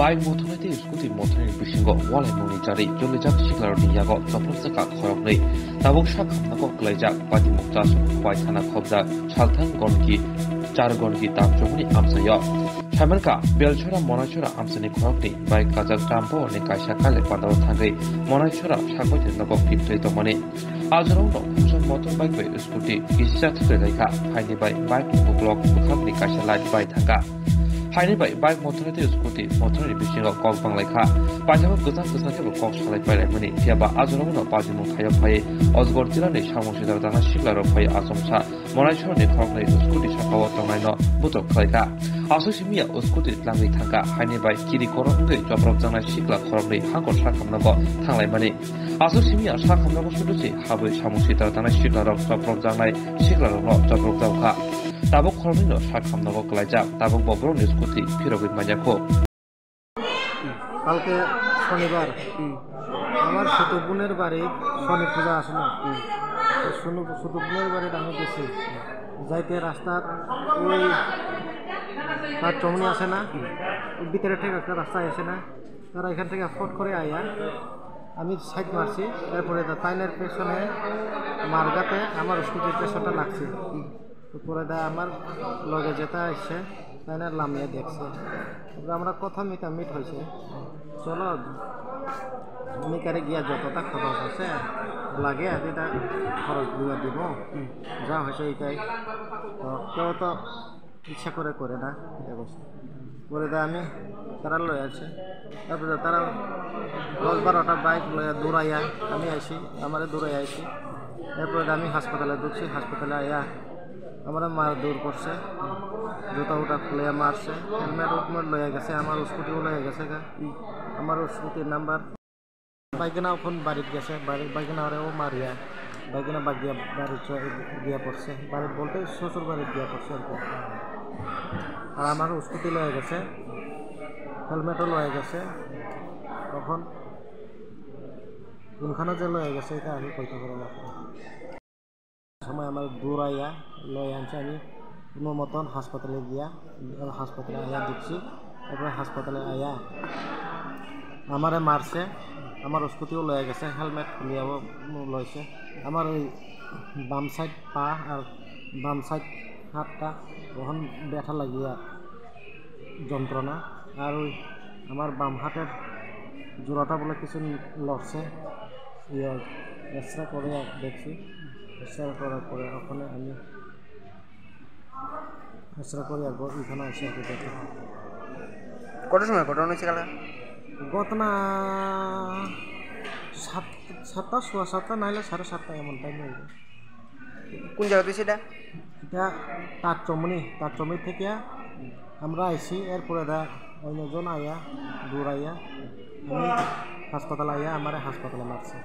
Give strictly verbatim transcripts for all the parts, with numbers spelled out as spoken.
Bike mothornai tei scooty mothornaini bisingo walaimungni jarwi jolijak siklarokni yago chopropjak kha khoroknwi. Tabuk sak hamnago kwlaijak Patimukcha Sokhokbai thana khobjak Salthang Gondki, Char Gondki Tamchongmani amchaio. Saimankha, Belchora Monaisora amchaini khoroknwi bike kajak Tamboorni kaisa kailai pandao thangwi Monaisora sakbaithai nogo kiphilwi tongmani. Ajorokno khumsa motor bike bai scooty kisisa thuklai laikha, haini bai bike ni uklok bwkhakni kaisa light bai thangkha. Haini bai bike mothornai tei scooty mothornaini bisingo kok banglaikha. Paithakgo kwchang kwchang khe bo kok salai pailaimani, phiyaba ajorokno pajimung thaio phaiwi Ajgor jilani samung sitra dana siklarok phaiwi achomsa Monaisorni khoroknwi scooty sakao tongnaino butrok khlaikha. Aswk simi ya scooty tlangwi thangkha, haini bai kiri korok wngwi chopropjaknai sikla khoroknwi hangkor sakhamnogo thanglaimani. Aswk simi ya sakhamnogo sudusi habwi samung sitra tanai siklarok chopropjaknai siklarokno chopropjak kha. Tabuk khoroknwino sakhamnogo kwlaijak, tabuk bo borokni scooty phirogwi manya kho. কালকে শনিবার। হুম। আমার ছোট বোনের বাড়ি শনি পূজা আছে না? হুম। তো শনি, ছোট বোনের বাড়িতে আমি গেছি। যাইতে রাস্তার ওই তার চমনি আছে না? হুম। ওই ভিতরে ঠিক একটা রাস্তা আছে না? তারা এখান থেকে ফট করে আয়া আমি সাইড মারছি, এরপরে দা তাইনের পেছনে মারগাতে আমার স্কুটির পেছনটা লাগছে। হুম। তো পরে দা আমার লগে যেটা আসছে, তাই না লামিয়ে দেখছে। তারপরে আমরা কথা মিটা মিট হয়েছে, চলো মিকারে গিয়া যতটা খরচ আছে লাগে আর এটা খরচ দিয়ে দিব, যা হয়েছে এটাই। তো কেউ তো ইচ্ছা করে করে না, এটা করছে। পরে দা আমি তারা লয়ে আছে। তারপরে তারা দশ বারোটা বাইক লয়ে দৌড়াইয়া আমি আইছি, আমারে দৌড়াইয়া আইছি। এরপরে আমি হাসপাতালে ঢুকছি, হাসপাতালে আইয়া আমারে মারধর করছে, জুতা উটা খুলে মারছে, হেলমেট উটমেট লয়ে গেছে, আমার স্কুটিও লয়ে গেছে গা। আমার স্কুটির নাম্বার। বাইকনা এখন বাড়িত গেছে, বাড়ি, বাইকনা আরে ও মারিয়া, বাইকনা বাগিয়া বাড়িত গিয়া পড়ছে, বাড়িত বলতে শ্বশুর বাড়িত গিয়া পড়ছে আর কি। আর আমার স্কুটি লয়ে গেছে, হেলমেটও লয়ে গেছে, তখন কোনখানে যে লয়ে গেছে এটা আমি কইতে পারবো না। সময় আমার দৌড়াইয়া লই আনছে, আমি কোনো মতন হাসপাতালে গিয়া, হাসপাতালে আয়া ঢুকছি। তারপরে হাসপাতালে আয়া আমারে মারছে, আমার স্কুটিও লয়ে গেছে, হেলমেট খুলিয়াও লইছে। আমার ওই বাম সাইড পা আর বাম সাইড হাতটা তখন ব্যথা লাগিয়া যন্ত্রণা। আর ওই আমার বাম হাতের জোড়াটা বলে কিছু লড়ছে, ইয়ে, এক্সরে করে দেখছি। এক্সরে করার পরে ওখানে আমি এক্সরে করে একবার ওইখানে আসি আর কি দেখি। কটার সময় ঘটনা হয়েছে কালকে? ঘটনা সাত, সাতটা, সোয়া সাতটা, নাইলে সাড়ে সাতটা এমন টাইম হইবে। কোন জায়গা তুই সেটা? এটা তাকচমনি, তাকচমনি থেকে আমরা আইছি, এরপরে দা অন্যজন আয়া, দূর আয়া, আমি হাসপাতালে আয়া, আমারে হাসপাতালে মারছে।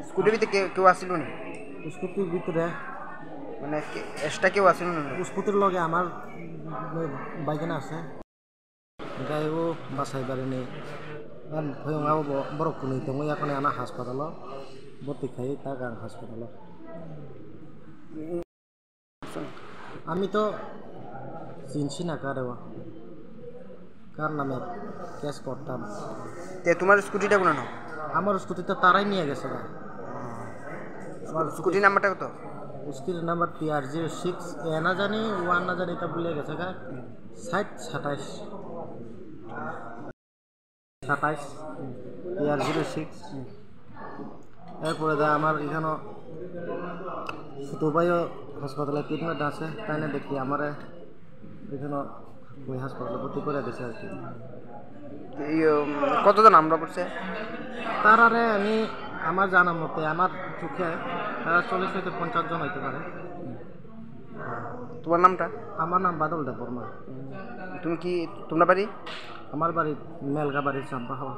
স্কুটির ভিতরে কে-, কেউ আসিল নি? স্কুটির ভিতরে মানে কে-, এক্সট্রা কেউ আসিল নি? স্কুটির লগে আমার, উম, বাইকখান আছে। Gai o bachai barini, ang phaiyung abo bo borok kwnwi tongo, yakoni ano haspatalo bwtwi khai tak ang haspatalo. আমি তো চিনছি না কারে ও, কার নামে কেস করতাম। তে তোমার স্কুটিটা কোন? আমার স্কুটি তো তারাই নিয়ে গেছে গা। তোমার স্কুটি নাম্বারটা কত? স্কুটির number P R zero six এ না জানি, ওয়ান না জানি, এটা ভুলে গেছে গা। ষাট সাতাইশ। সাতাইশ, পি আর জিরো সিক্স। এরপরে দা আমার এখানো ছোট ভাইও হাসপাতালে ট্রিটমেন্ট আছে, তাই না দেখি আমারে এখানো ওই হাসপাতালে ভর্তি করে দিছে আর কি। এই, উম, কতজন আমরা পড়ছে? তারারে আমি, আমার জানা মতে, আমার চোখে তারা চল্লিশ হইতে পঞ্চাশ জন হইতে পারে। তোমার নামটা? আমার নাম বাদল দেব বর্মা। তুমি কি, তোমরা বাড়ি? আমার বাড়ি মেলগা বাড়ি, চাম্পা হাওয়া।